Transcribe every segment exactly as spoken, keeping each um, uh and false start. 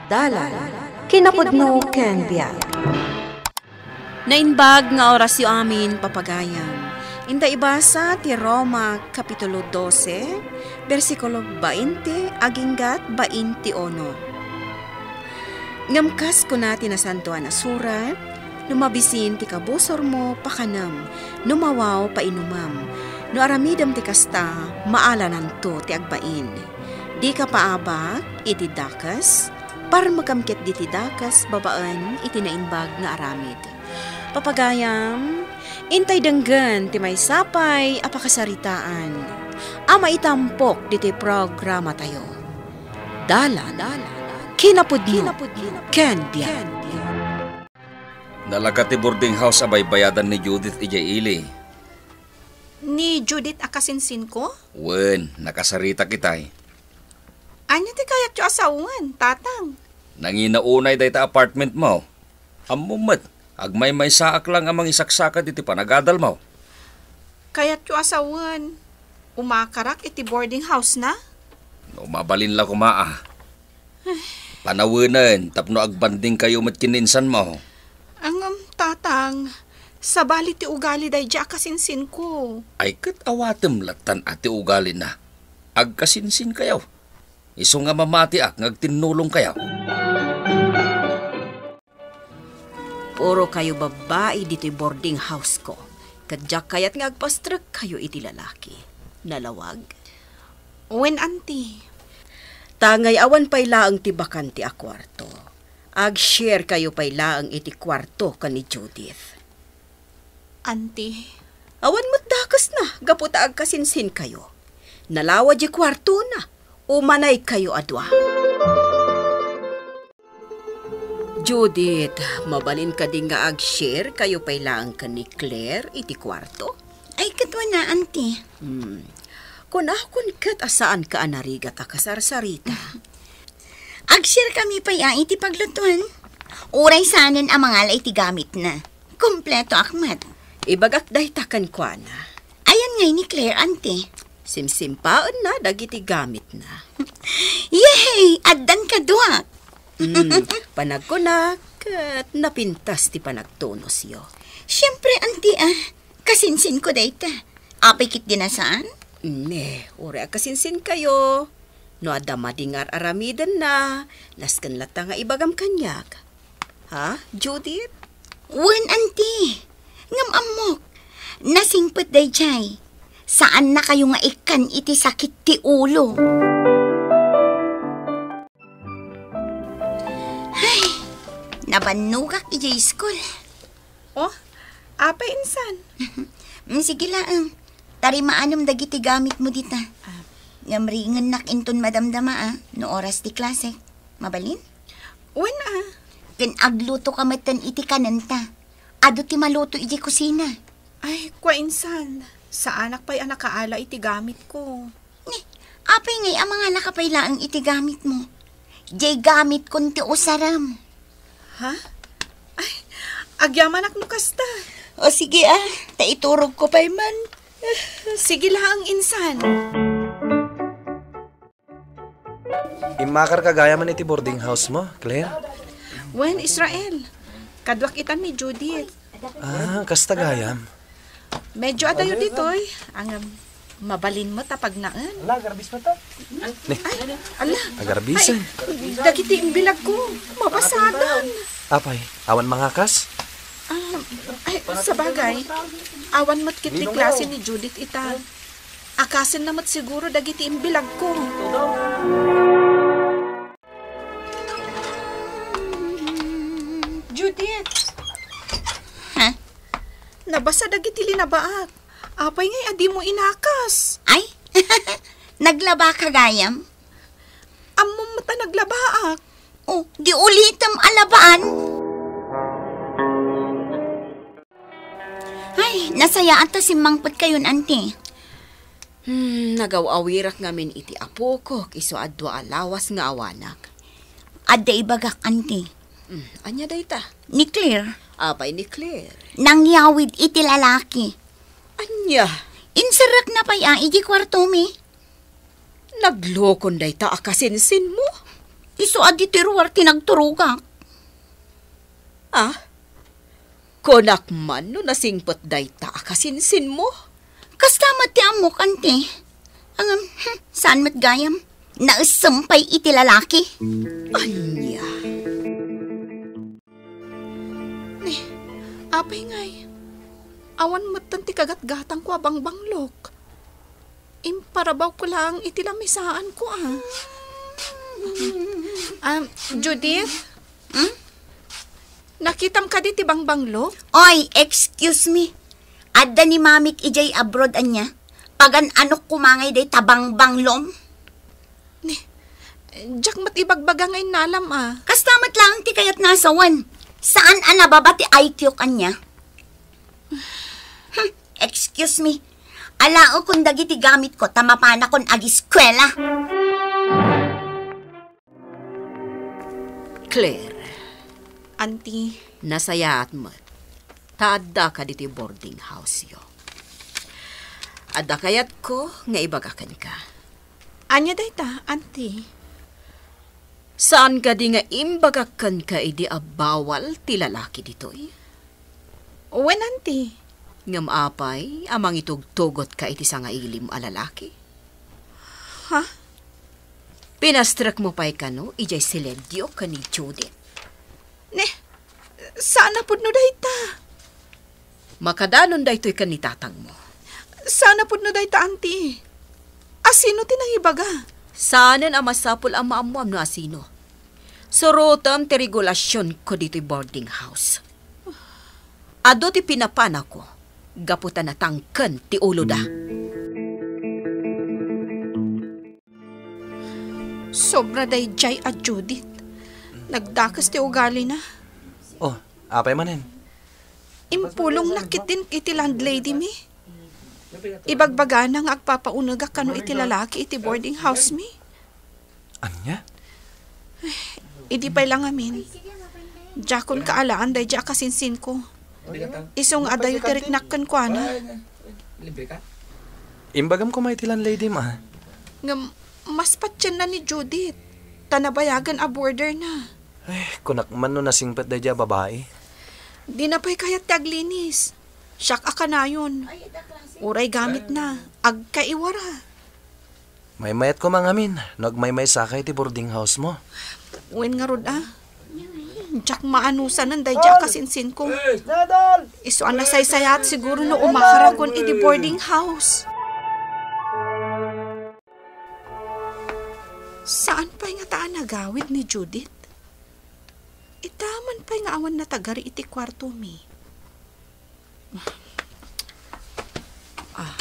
Dalan, kinapudno ken biag. Naimbag nga orasyo amin, papagayam. Inta ibasa ti Roma, Kapitulo dose, bersikulo bainte aginggat bainte uno. Ngem kas kuna ti Nasantoan a Surat, "No mabisin ti kabusormo, pakanem, no mawaw, painumem. No aramidem ti kasta, maalananto ti agbain." Dika paabak iti dakes, parmekem ketdi ti dakes babaen iti naimbag nga aramid. Papagayam, intay denggen ti maysa pay a pakasaritaan a maitampok ditoy programatayo. Dalan, kinapudno, ken biag. Nalaga ti boarding house a baybayadan ni Judith idiay ili. Ni Judith a kasinsinko? Wen, nakasaritak itay. Ania ti kayatyo a sawen, Tatang? Nangina unay dayta apartment mo. Ammom met, agmaymaysaak lang a mangisaksakit iti panagadal mo. Kayatyo a sawen, umakarak iti boarding house na? No mabalin la koma a. Panawenen tapno agbanding kayo met ken ni insan mo. Ngem, Tatang, sabali ti ugali daydiay a kasinsinko. Ay, ket awatem lattan a ti ugalina. Agkasinsin kayo. Isu nga mamatiak nga agtinnulong kayo. Puro kayo babbai ditoy boarding house ko. Ket diak kayat nga agpastrek kayo iti lalaki. Nalawag? Wen, Auntie. Tangay awan pay laeng ti bakante a kuarto. Ag-share kayo pay laeng iti kuarto ken ni Judith. Auntie. Awan met dakesna gapu ta agkasinsin kayo. Nalawa di kuartona. Umanay kayo a dua. Judith, mabalin kadi nga ag-share kayo pay laeng ken ni Claire iti kuarto? Ay, ket wen a, Auntie. Hmm. Kunakon ket a saanka a narigat a kasarsarita. Ag-share kami pay a iti paglutuan. Uray saanen a mangala iti gamitna. Kumpleto ak met. Ibagak dayta kenkuana. Ayan ngay ni Claire, Auntie? Simsimpaenna dagiti gamitna. Yehey! Addan kaduak! Mm, panagkunak, ket napintas ti panagtunosyo. Siempre, Auntie, ah. Kasinsinko dayta. Apay ketdi a saan? Ne, uray agkasinsin kayo. No adda madi nga ar-aramidenna, nasken latta nga ibagam kaniak. Ha, Judith? Wen, Auntie. Ngem ammok, nasingpet daydiay. Saannakayo nga ikkan iti sakit ti ulo. Ay, nabannogak idiay iskul. Oh, apay insan? Mm, sige laeng. Tarimaanem dagiti gamitmo dita. Ah. Ngem riingennak inton madamdama, ah, no oras ti klasek. Mabalin? Wen, ah. Ken aglutoka metten iti kanenta. Adu ti maluto idiay kusina. Ay, kua insan. Saanak pay a nakaala iti gamitko. Ni, apay ngay a mangalaka pay laeng iti gamitmo? Diay gamitkon ti usarem. Ha? Ay, agyamanak no kasta. O sige, ah, ta iturogko pay man. Sige laeng insan. Immakarka gayam iti boarding house mo, Claire? Wen, Israel. Kaduak itan ni Judith. Ah, kasta gayam. Medyo adayo ditoy. Ang, um, mabalin mo ta pagnaen. Ala, garbis mo to. Ni. Ay, ala. Agarbis, ay, eh. Dagiti imbilag ko, mabasadan. Apay, awan mangakas? Ah, ay, sabagay, awan met ketdi klase ni Judith ita. Akasenna met siguro dagiti imbilag ko. Judith! Ha? Nabasa dagiti linabaak. Apay ngay a dimo inakas? Ay, naglabaka gayam? Ammom met a naglabaak. Oh, di ulitem a labaan. Ay, nasayaat ta simmangpet kayon, Auntie. Hmm, nagaw-awirak ngamin iti apokok, isu a dua a lawas nga awanak. Adda ibagak, Auntie. Hmm, ania dayta? Ni Claire. Apay ni Claire? Nangyawid iti lalaki. Ania? Inserrekna pay a iti kuartomi. Naglokon dayta a kasinsinmo? Isu a ditoy ruar ti nagturogak. Ah? Kunak man no nasingpet dayta a kasinsinmo? Kasta met ti ammok, anti. Ngem, hmm, saan met gayam? Naessem pay iti lalaki. Ania? Ni, apay ngay? Awan metten ti kagatgatangko a bangbanglok. Imparabawko laeng iti lamisaanko, ah. Ah, Judith? Hmm? Nakitam kadi ti bangbanglok? Oy, excuse me. Adda ni mamik idiay abroad, ania? Pagan-anok koma ngay dayta bangbanglom? Ni, diak met ibagbaga nga innalam, ah. Kasta met laeng ti kayatna a sawen. Saan a nababa ti I Q-k, ania? Hmm, excuse me. Alaekon dagiti gamitko ta mapanakon agiskuela. Claire. Anti. Nasayaat met ta addaka ditoy boarding house-yo. Adda kayatko nga ibaga kenka. Ania dayta, anti? Saan kadi nga imbagak kenka idi a bawal ti lalaki ditoy? Wen, anti. Ngem apay a mangitugtugotka iti sangailim a lalaki? Ha? Pinastrekmo pay kano idiay siledio ken ni Judith? Ne, saan a pudno dayta. Makadanon daytoy ken ni tatangmo. Saan a pudno dayta, anti. Asino ti nangibaga? Saanen a masapul a maammoam no asino. Surotem ti regulasionko ditoy boarding house. Adu ti pinapanawko gapu ta natangken ti uloda. Sobra daydiay a Judith. Nagdakes ti ugalina. Oh, apay manen? Impulongnak ketdin iti landlady mi. Ibagbagana nga agpapaunegak kano iti lalaki iti boarding house mi. Ania? Idi pay la ngamin, diakon kaalaan daydiay a kasinsinko. Isu nga adayo ti riknak kenkuana. Imbagam koma iti landlady ma. Ngem, mas patienna ni Judith, ta nabayagen a boarder na. Ay, kunak man no nasingpet daydiay a babai. Dina pay kayat ti aglinis. Siak a kanayon. Uray gamitna, agkaiwara. Maymayat koma ngamin no agmaymaysaka iti boarding house mo. Wen ngarud a. Diak maanusanen daydiay a kasinsinko. Isu a nasaysayaat siguro no umakaragon iti boarding house. Saan pay ngata a nagawid ni Judith? Ita man pay nga awan natagari iti kuarto mi. Ah.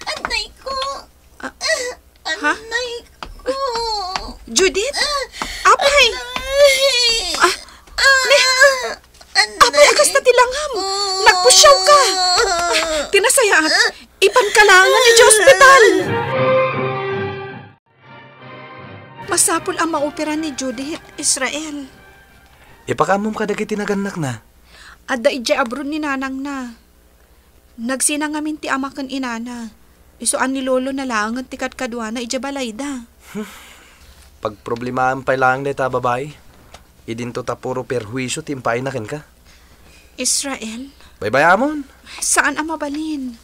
Anay ko! Ah. Ha? Anay ko! Judith? Apay! Anay! Ah, ne! Anay! Apay, a kasta ti langam! Nagpusiaw ka! Ah, ti nasayaat, ipan ka laengen iti ospital! Masapul a maopera ni Judith, Israel. Ipakaammom kadagiti nagannakna. Adda idiay abroad ni nanangna. Nagsina ngamin ti ama ken inana. Isu a ni lolona laengen ti kadkaduana idiay balayda. Pagproblemaem pay laeng dayta a babai. Idinto ta puro perhuisio ti impaayna kenka. Israel? Baybayamon. Saan a mabalin.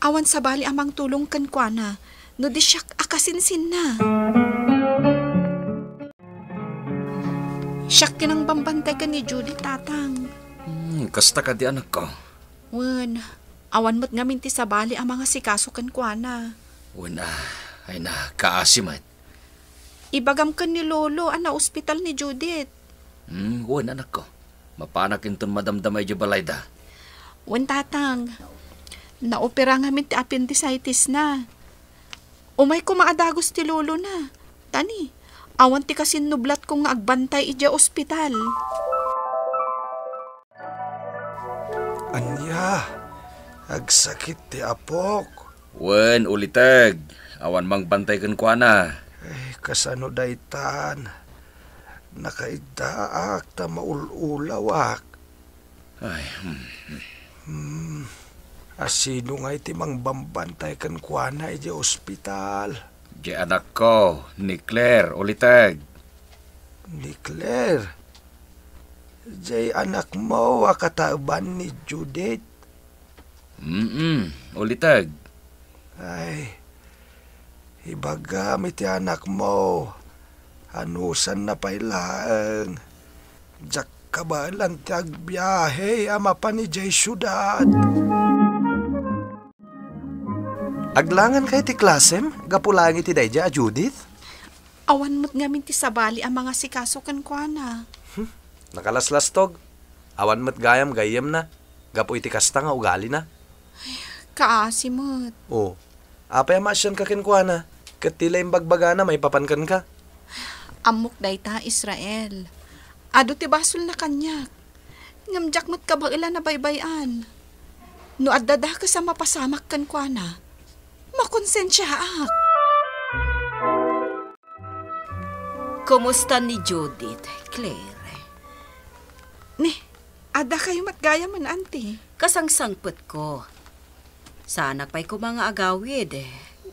Awan sabali a mangtulong kenkuana no di siak a kasinsinna. Siak ti nangbambantay ken ni Judy, Tatang. Hmm, kasta kadi, anakko? Wen, awan met ngamin ti sabali a mangasikaso kenkuana. Wen, ah, ay na, kaasi met. Ibagam ken ni Lolo a naospital ni Judith. Hmm, wen, anakko. Mapanak inton madamdama idiay balayda. Wen, Tatang. Naopera ngamin ti appendicitis na. Umay koma a dagus ti lolona. Tani, awan ti kasinnublatko nga agbantay idiay ospital. Ania, agsakit ti apok? Wen, uliteg. Awan mangbantay kenkuana. Ay, kasano daytan? Nakaiddaak ta maul-ulawak. Ay, hmm, hmm. Hmm, asino ngay ti mangbambantay kenkuana idiay ospital? Diay anakko, ni Claire, uliteg. Ni Claire? Diay anakmo a kataeban ni Judith? Mm, uliteg. Ay, ibagam iti anakmo, anusanna pay laeng. Diak kabaelan ti agbiahe a mapan idiay siudad. Aglanganka iti klasem gapu laeng iti daydiay a Judith? Awan met ngamin ti sabali a mangasikaso kenkuana. Hmm, nakalaslastog. Awan met gayam gayyemna gapu iti kasta nga ugalina. Kaasi met. O, apay a maasianka kenkuana, ket ti la imbagbagana maipapan kenka? Ammok dayta, Israel. Adu ti basolna kaniak. Ngem diak met kabaelan a baybay-an. No adda dakes a mapasamak kenkuana, makonsensiaak. Kumusta ni Judith, Claire? Ni, adda kayo met gayamen, Auntie? Kasangsangpetko. Saanak pay koma nga agawid,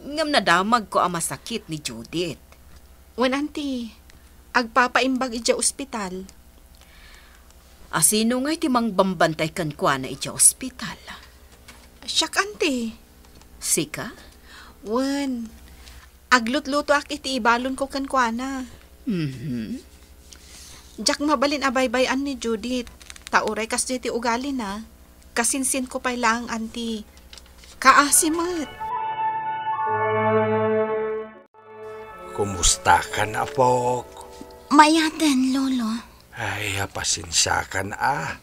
ngem nadamagko a masakit ni Judith. Wen, Auntie, agpapaimbag idiay ospital. Asino ngay ti mangbambantay kenkuana idiay ospital? Siak, Auntie. Sika? Wen, aglutlutoak iti ibalonko kenkuana. Mhm. Diak mabalin a baybay-an ni Judith, ta uray kasdiay ti ugalina, kasinsinko pay laeng, Auntie. Kaasi met. Kumustakan, apok? Mayaten, Lolo. Ay, apasensiakan a,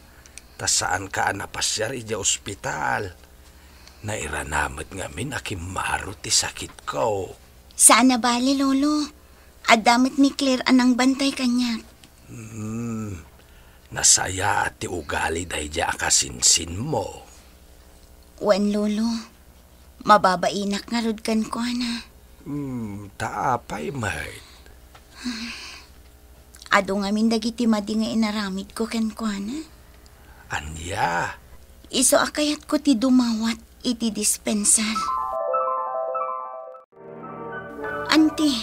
ta saanka a napasiar idiay ospital. Nairanamed ngamin a kimmaro ti sakitko. Saan a bale, Lolo. Adda met ni Claire a nangbantay kaniak. Hmm, nasayaat ti ugali daydiay a kasinsinmo. Wen, Lolo. Mababainak ngarud kenkuana. Hmm, ta apay met? Adu ngamin dagiti madi nga inaramidko kenkuana. Ania? Isu a kayatko ti dumawat iti dispensar. Auntie,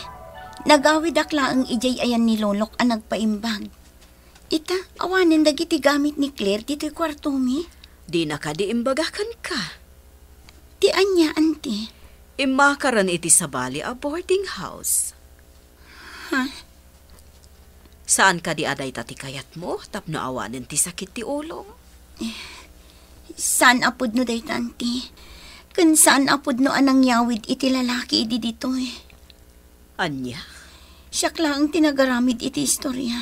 nagawidak laeng idiay ayan ni Lolok a nagpaimbag. Ita, awanen dagiti gamit ni Claire ditoy kuartomi? Dina kadi imbaga kenka? Ti ania, Auntie? Immakaren iti sabali a boarding house. Ha? Saan kadi a dayta ti kayatmo tapno awanen ti sakit ti ulom? Saan a pudno dayta, Auntie. Ken saan a pudno a nangyawid iti lalaki idi ditoy. Ania? Siak laeng ti nagaramid iti istoria.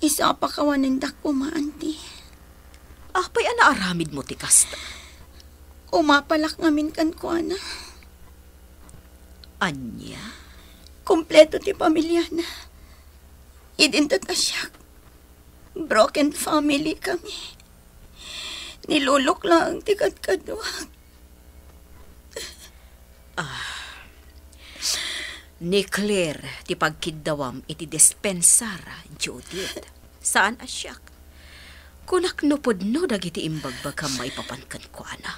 Isu a pakawanendak koma, Auntie. Apay a naaramidmo ti kasta? Umapalak ngamin kenkuana. Ania? Kompleto ti pamiliana. Idinto ta siak. Broken family kami. Ni Lolok laeng ti kadkaduak. Ah. Ni Claire ti pagkiddawam iti dispensar, Judith. Saan a siak. Kunak no pudno dagiti imbagbagam maipapan kenkuana.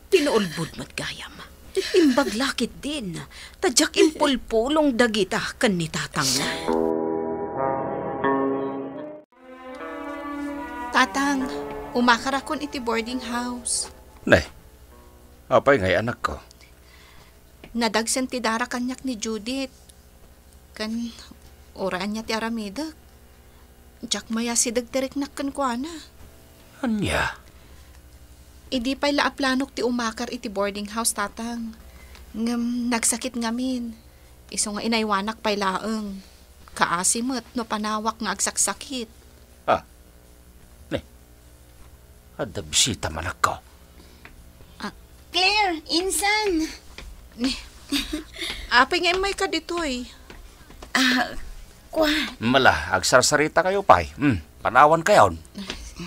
Ti naulbod met gayam. Imbag la ketdin, ta diak impulpulong dagita ken ni tatangna. Tatang, umakarakon iti boarding house. Ne, apay ngay, anakko? Nadagsen ti dara kaniak ni Judith. Ken, uray ania ti aramidek, diak mayasideg ti riknak kenkuana. Ania? Idi pay la a planok ti umakar iti boarding house, Tatang. Ngem nagsakit ngamin. Isu nga inaywanak pay laeng. Kaasi met no panawak nga agsaksakit. Ah, ne. Adda bisita, anakko. Ah. Claire, insan! Ni, apay nga immayka ditoy? Ah, kua. Mala, agsarsarita kayo pay. Hmm, panawan kayon.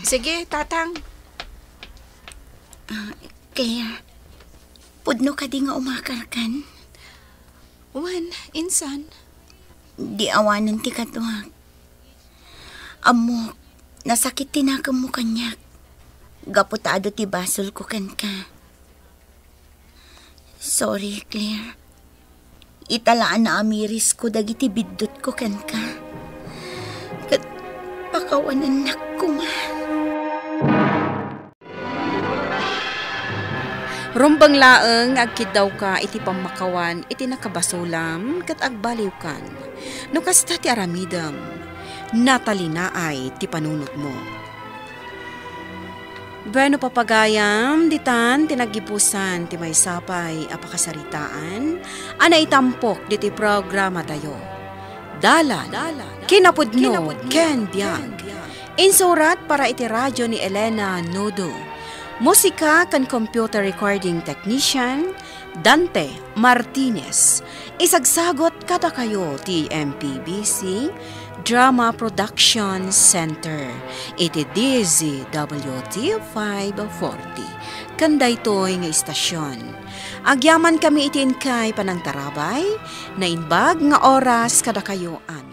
Sige, Tatang. Ah, Claire, pudno kadi nga umakarkan? Wen, insan. Di awanen ti kaduak. Ammok, nasakit ti nakemmo kaniak. Gapu ta adu ti basolko kenka. Sorry, Claire. Ita la a naamirisko dagiti biddutko kenka, ket pakawanennak koma. Rumbeng laeng nga agkiddawka iti pammakawan iti nakabasolam ket agbaliwkan. No kasta ti aramidem, natalinaay ti panunotmo. Bueno, papagayam, ditan ti naggibusan ti maysa pay a pakasaritaan a naitampok diti programatayo. Dalan, kinapudno, ken biag. Insurat para iti radyo ni Elena Nudo. Musika ken computer recording technician, Dante Martinez. Isagsagot kadakayo ti M P B C Drama Production Center iti D Z W T five forty. Ken daytoy nga istasion, agyamankami iti inkay panangtarabay, naimbag nga oras kadakayo amin.